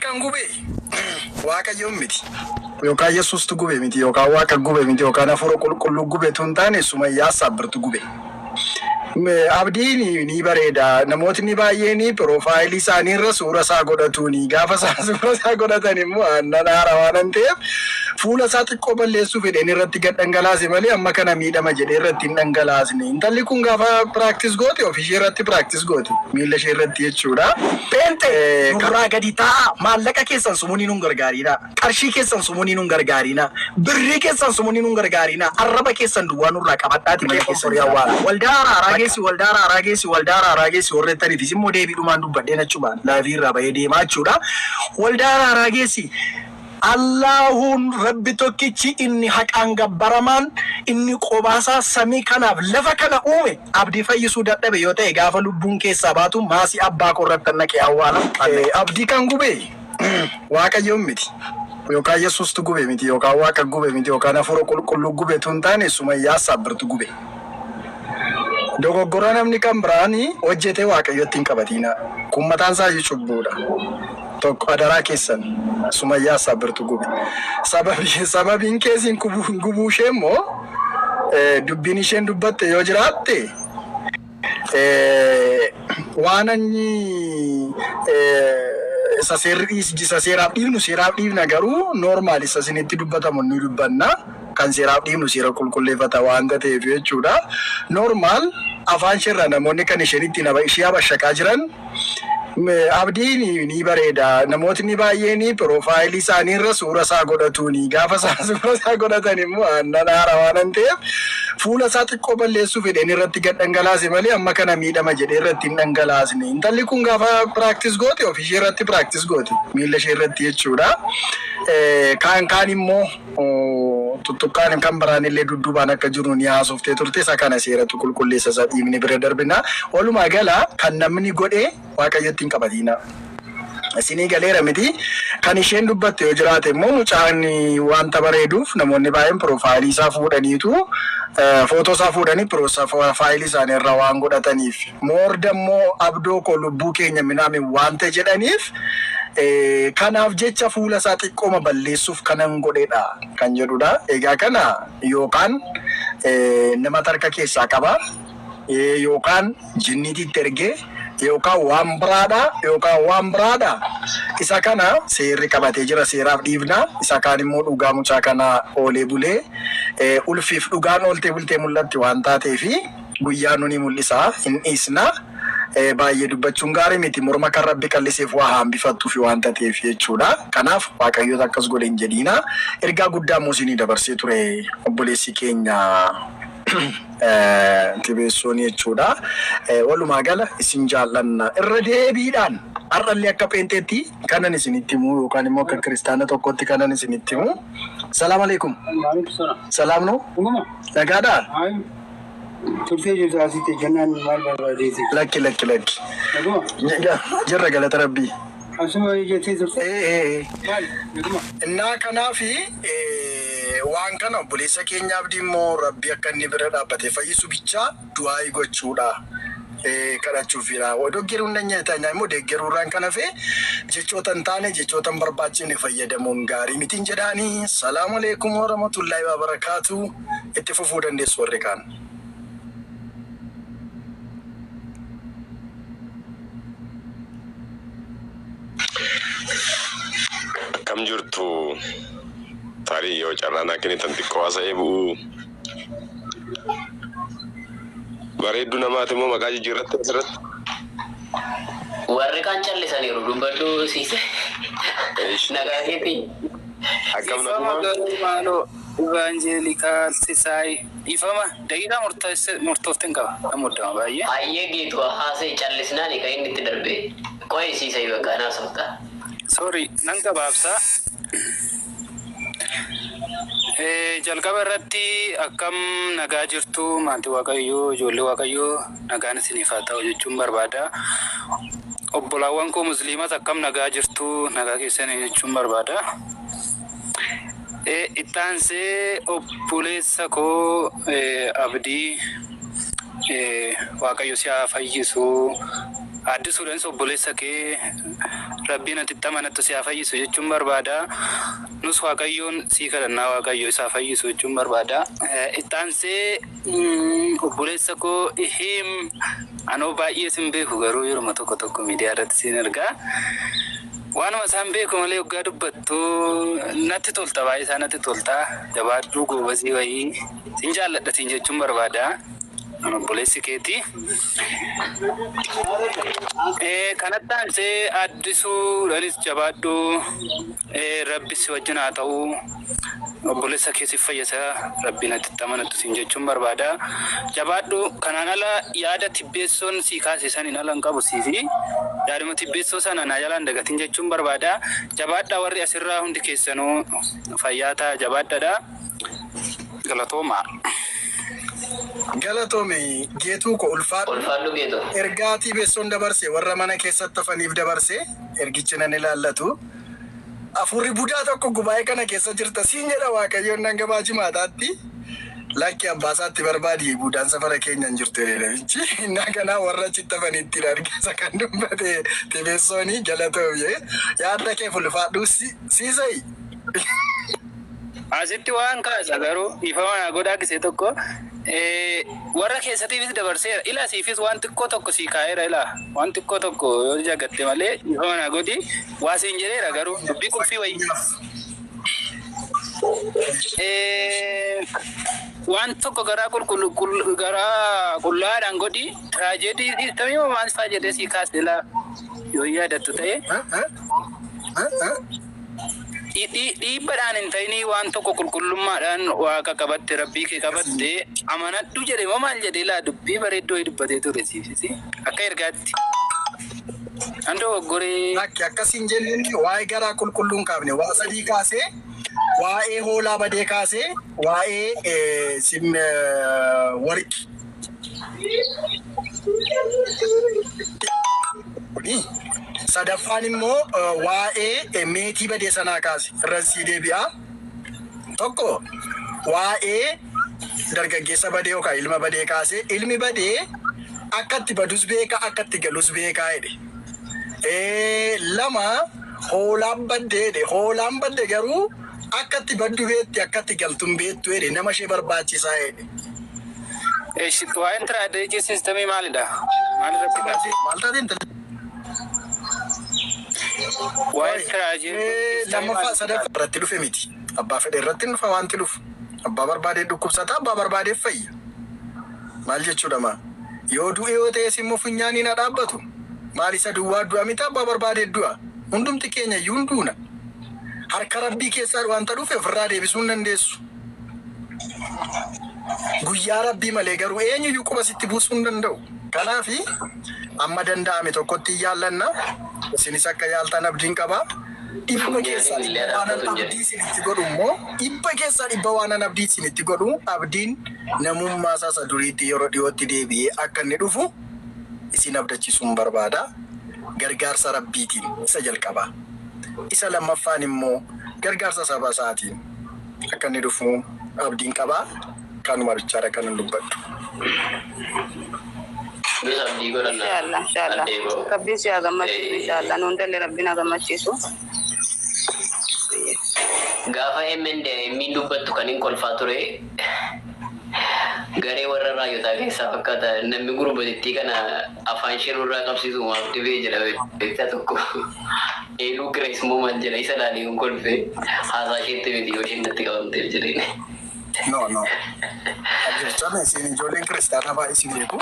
kan gube Waaqayyoon miti. Yookaan Yesuustu gube miti yookaan Waaqa gube miti yookaan Hafuura Qulqulluu gubetu hin taane Sumayyaa Saabbirtu gube. Abdiin ni bareeda. Namootni baay'een piroofaayilii isaanii irra suura isaa godhatuuni. Gaafa isaan suura isaa godhatan immoo aannan haara waan ta'eef fuula isaa xiqqoo balleessuu fedheen irratti gad dhangalaase malee amma kana miidhama jedhee irratti hin dhangalaasne. Intalli kun gaafa piraaktis goote ofii ishee irratti piraaktis gooti. Miila ishee irratti jechuudha. Pheente nurraa gadi taa'aa. Maallaqa keessan sumuunii nun gargaariinaa. Qarshii keessan sumuunii nun gargaariinaa. Birrii keessan sumuunii nun gargaariinaa. Arraba keessan duwwaa nurraa qabadhaati mana keessan awwaala. Waldaa araaraa geessi, waldaa araaraa geessi, waldaa araaraa geessi warreettaniifis immoo deebiidhumaan dubbadheen achumaan laayivii irraa bahee deemaa jechuudha. Waldaa araaraa geessi. Allaahuun Rabbi tokkichi inni haqaan gabbaramaan inni qobaasaa samii kanaaf lafa kana uume Abdii fayyisuu dadhabe yoo ta'e gaafa lubbuun keessaa baatu maasii abbaa koo irrattan dhaqee awwaala. Abdii kan gube Waaqayyoon miti. Yookaan Yesuustu gube miti yookaan Waaqa gube miti yookaan Hafuura Qulqulluu gubetu hin taane Sumayyaa Saabbirtu gube. Dogoggora namni kan biraan hojjete Waaqayyotti hin qabatiinaa. Kun mataan isaa iyyuu cubbuudha. Tokko adaraa keessan Sumayyaa Saabbirtu gube. Sababi sababiin keessiin gubuu ishee immoo dubbiin isheen dubbatte yoo jiraatte waan anyi isa seerri dhiis isa seeraaf dhiifnu seeraaf dhiifna garuu normaal isa isinitti dubbatamu ni dubbanna kan seeraaf dhiifnu seera qulqulleeffata waanta ta'eef jechuudha. Normaal afaan isheerraa namoonni kan isheen ittiin ishee habashaqaa jiran Abdiin ni bareeda. Namootni baay'een piroofaayilii isaanii irra suura isaa godhatuuni. Gaafa isaan suura isaa godhatan immoo aannan haara waan ta'eef fuula isaa xiqqoo balleessuu fedheen irratti gad dhangalaase malee amma kana miidhama jedhee irratti hin dhangalaasne. Intalli kun gaafa piraaktis goote ofii ishee irratti piraaktis gooti. Miila ishee irratti jechuudha. Kaan kaan immoo Tuttuqqaan kan biraan illee dudduubaan akka jiru ni haasoftee turte. Isa kana seeratu qulqulleessa isa dhiifne bira darbina. Walumaa gala kan namni godhe Waaqayyotti hin qabatiina. Isinii galeera miti. Kan isheen dubbatte yoo jiraate immoo mucaan wanta bareeduuf namoonni baay'een piroofaayilii isaa fuudhaniitu footoo isaa fuudhanii piroofaayilii isaanii irra waan godhataniif. Moor dammoo abdoo koo lubbuu keenya minaamin wanta jedhaniif Kanaaf jecha fuula isaa xiqqooma balleessuuf kanan godhedha kan jedhudha. Egaa kana yookaan namatu harka keessaa qaba, yookaan jinniitu itti erge, yookaan waan biraadha, yookaan waan biraadha. Isa kana seerri qabatee jira, seeraaf dhiifna. Isa kaan immoo dhugaa mucaa kanaa oolee bulee ulfiif dhugaan ooltee bultee mul'atti waan taateefi guyyaa nu ni mul'isa, hin dhiisna. Baay'ee dubbachuun gaarii miti. Morma kan Rabbi qal'iseef waa haa hambifattuufi waanta ta'eef jechuudha. Kanaaf Waaqayyootu akkas godhe hin jedhiinaa. Ergaa guddaa immoo isinii dabarsee ture obboleessi keenya Tibeessoon jechuudha. Walumaa gala isin jaallanna. Irra deebiidhaan har'allee akka pheenxeetti kanan isinitti himu yookaan immoo akka kiristaana tokkotti kanan isinitti himu. Salaam aleekum. Salaam noo? Nagaadhaa? Turtee jirta asitti jennaan maal barbaadeeti? Lakki lakki lakki. Naguma? Jirra galata rabbii. Asuma jettee turte? Ee ee ee. Maal? Naguma? Innaa kanaafi waan kana obboleessa keenya Abdii immoo rabbi akka inni bira dhaabbatee fayyisu bichaa du'aa'ii gochuudha. Kadhachuufiidha. Deggeruu hin dandeenya immoo deeggeruurraan kan hafe jechoota hin taane jechoota hin barbaachifne fayyadamuun gaarii mitiin jedhaani. Salaamu alaikum warahmatullahi wabarakaatu. Itti fufuu dandeessu warri kaan. Akkam jirtu tarii yoo carraa naa kennitan xiqqoo haasa'ee bu'uu bareedduu namaati immoo maqaa jijjiirratte asirratti. Warri kaan callisaniiru dubbadhu siise. Nagaa keetii. Akkam Dhiifama naguma? garuu maaloo Ivaanjeelikaal Sisaay dhiifama daqiiqaa murtooften qaba nan muddama baay'ee. Hayyee Geetu haasa'e callisnaani kan inni itti darbe. Qoyi Siisay bakka hin haasofta. Sorry nan gabaabsa. Jalqaba irratti akkam nagaa jirtu maatii Waaqayyoo ijoollee Waaqayyoo nagaan isiniif haa ta'u jechuun barbaada. Obbolaawwan koo musliimas akkam nagaa jirtu nagaa keessanii jechuun barbaada. Itti aansee obboleessa koo Abdii Waaqayyo si haa fayyisu. Addisuudhaanis obboleessa kee Rabbiin ati itti amanattu si haa fayyisu jechuun barbaada. Nus Waaqayyoon sii kadhannaa, Waaqayyo isaa fayyisu jechuun barbaada. Itti aansee obboleessa koo Ihiim, anoo baay'ee sin beeku, garuu yeruma tokko tokko miidiyaa irratti sin argaa. Waanuma isaan beeku malee waggaa dubbattu natti tolta, baay'ee isaa natti tolta. Jabaadhuu, goobasii wayii, sin jaalladha siin jechuun barbaada. Obboleessi keeti. Kanatti aansee addisuudhaanis jabaadhu, Rabbi si wajjin haa ta'u. Obboleessa keessiif fayyisa Rabbiin ati itti amanattu siin jechuun barbaada. Jabaadhu. Kanaan ala yaada tibbeessoon sii kaase saniin ala hin qabu siifi yaaduma tibbeessoo sana naa jalaan dagatin jechuun barbaada. Jabaadha, warri asirraa hundi keessanuu fayyaa ta'a, jabaadhadha. Galatooma. Galatoomi Geetuu ko, ulfaadhu. Ulfaadhu, Geetu. Ergaa tibeessoon dabarse warra mana keessatti hafaniif dabarse, ergichi nan ilaallatu. Afurri budaa tokko gubaa'ee kana keessa jirta siin jedha Waaqayyoon nan gabaa jimaataatti. Lakki, abbaasaatti barbaadi, budaan safara keenya hin jirtu jedhe namichi. Innaa kanaa warra achitti hafanitti argeessa kan dubbate tibeessoonii. Galatoomi. Yaadda kee ulfaadhu siisai. Asitti waan kaasa garuu ifama naa godhaa gisee tokko warra keessatiifis dabarseera. Ila siifis waan xiqqoo tokko sii kaa'eera, ila waan xiqqoo tokko yoo jagatte malee ifama naa godhi, waa siin jedheera, garuu dubbii qulfii wayii. Waan tokko garaa qulqullu garaa qullaadhaan godhi, tragedy tamii maal fa'aa jedhee sii kaase ilaa yoo yaadattu ta'e. Dhiibbaadhaan hin ta'inii, waan tokko qulqullummaadhaan Waaqa qabatte, Rabbii kee qabatte amanadhu jedhe moo maal jedhe? Laa, dubbii bareeddoo dubbatee ture siifisi akka ergaatti. Andoo goggoree. Lakki, akkasiin jenneen. Waa'ee garaa qulqulluun kaafne, waa sadii kaasee: waa'ee hoolaa badee kaasee, waa'ee sim warqi. Kuni sadaffaan immoo waa'ee meetii badee sanaa kaase. Irra sii deebi'a. Tokko waa'ee dargaggeessa badee yookaan ilma badee kaasee, ilmi badee akka itti badus beeka, akka itti galus beekaa jedhe. Lama, hoolaan baddee jedhe. Hoolaan badde garuu akka itti baddu beetti, akka itti galtu hin beektu jedhe, nama ishee barbaachisaa jedhe. Eeshi, waa'een tragedy systemii maalidha? Maal irratti kaase? Maal taate intalli? Waa'een tragedy systemii Lammaffaa maalidha? sadaffaa irratti dhufe miti. Abbaa fedhe irratti hin dhufa wanti dhufu. Abbaa barbaadee dhukkubsata, abbaa barbaadee fayya. Maal jechuudha maa? Yoo du'e yoo ta'es immoo funyaaniin haa dhaabbatu. Maal, isa duwwaa du'a miti, abbaa barbaadee du'a. Hundumti keenya iyyuu hin duuna. Harka Rabbii keessaa wanta dhufe ofirraa deebisuu hin dandeessu. Guyyaa Rabbii malee garuu eenyuyyuu quba sitti buusuu hin danda'u. Kanaafi amma danda'ame tokkotti hin yaallanna. Isinis akka yaaltan abdiin qaba. 100% waanan abdii isinitti godhu immoo, 100% waanan abdii isinitti godhu, abdiin namummaa isaa isa duriitti yeroo dhiyootti deebi'ee akka inni dhufu isin abdachiisuun barbaada. Gargaarsa Rabbiitiin isa jalqaba. Isa lammaffaan immoo gargaarsa saba isaatiin akka inni dhufu abdiin qaba. Kanuma bichaadha kanan dubbadhu. Nus abdii godhanna. Inshallah, inshallah. Addee koo. Rabbiin si haa gammachiisu, inshallah. Nuun dallee Rabbiin haa gammachiisu. Gaafa MND dubbattu kan hin kolfaa ture. Garee warra raayyotaa keessaa fakkaata, namni gurbatittii kana afaan ishee nurraa qabsiisu maaf dhibee jedha beektaa tokko. Eeluu Girees moo maal jedha, isa ilaalee hin kolfe, haasaa isheetti miti yoo isheen natti qabamteef jedheen. No, no. Abjechame, isin ijoolleen kiristaanaa baay'ee si beeku.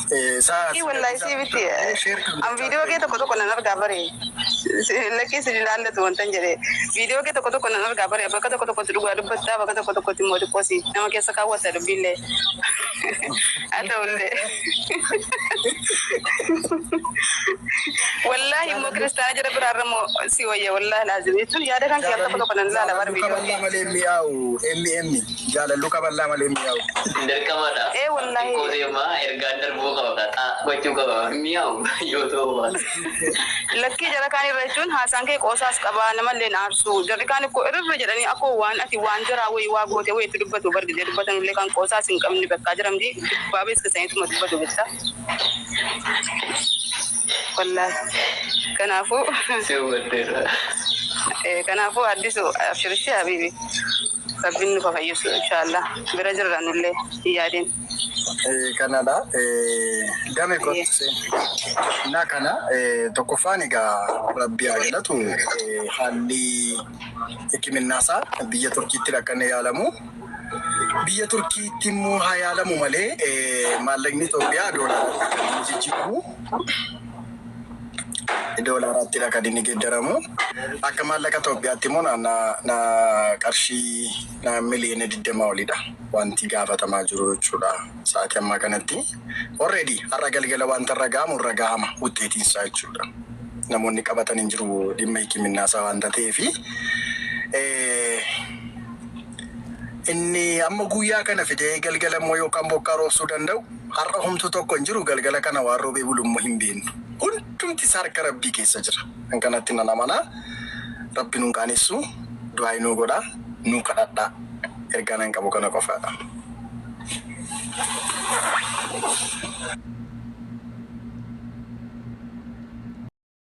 Ii, wallahi si miti. An viidiyoo kee tokko tokko nan argaa bare. Lakkii, isin ilaallatu wantan jedhe. Viidiyoo kee tokko tokko nan argaa bare. Bakka tokko tokkotti dhugaa dubbattaa, bakka tokko tokkotti immoo xiqqoosi. Nama keessa kaawwata dubbiillee. Haa ta'ullee. Wallaahi immoo kiristaana jara biraarra immoo si wayya, wallaahi laazim jechuun yaada kan kee al tokko tokko nan ilaala bara Jaalallu viidiyoo kee. kaballaa malee mi'aawu. MM jaalallu kaballaa malee mi'aawu. Dirqamadha. Ee, wallaahi. Xiqqoo deemaa ergaan darbuu qaba xaa gochuu qaba mi'aawu yoo ta'u baate. Lakkii jara kaan irra jechuun haasaan kee qoosaas qabaa namallee na aarsu. Jarri kaan ikkoo irra jedhanii akkoo waan ati waan jaraa wayii waa goote wayii itti dubbatu bargidee dubbatanullee kan qoosaas hin qabne bakkaa jiramti baabees keessaniituma dubbatu bitta. Wallaahi. Kanaafuu Si hubadheera. Kanaafuu Addisu abshirishi habiibi. Rabbiin nu fayyisu inshallah. Bira jirra nullee hin yaadin. Kanadha. Dame kottu. Na kana tokkoffaan egaa Rabbi haa galatu, haalli hikiminnaasaa biyya Turkiitti akka inni yaalamu. Biyya Turkiitti immoo haa yaalamu malee maallaqni Itoophiyaa doolaaraatti kan inni jijjiiramu. Doolaaraattidha kan inni geeddaramu. Akka maallaqa Itoophiyaatti immoo naannaa qarshii 20 miliyoona olidha wanti gaafatamaa jiru jechuudha. Sa'aatii ammaa kanatti. Already har'a galgala wanta irra gahamu irra gahama wuxxeetiinsaa jechuudha. Namoonni qabatan hin jiru dhimma hikiminnaasaa waanta ta'eefi. Inni amma guyyaa kana fidee galgala immoo yookaan bokkaa roobsuu danda'u har'a homtuu tokko hin jiru, galgala kana waan roobee bulu immoo hin beeknu. Hundumti isaa harka Rabbii keessa jira. Kan kanatti nan amanaa. Rabbi nuun qaanessu, du'aa nuu godhaa, nuu kadhadhaa. Ergaa nan qabu kana qofaadha.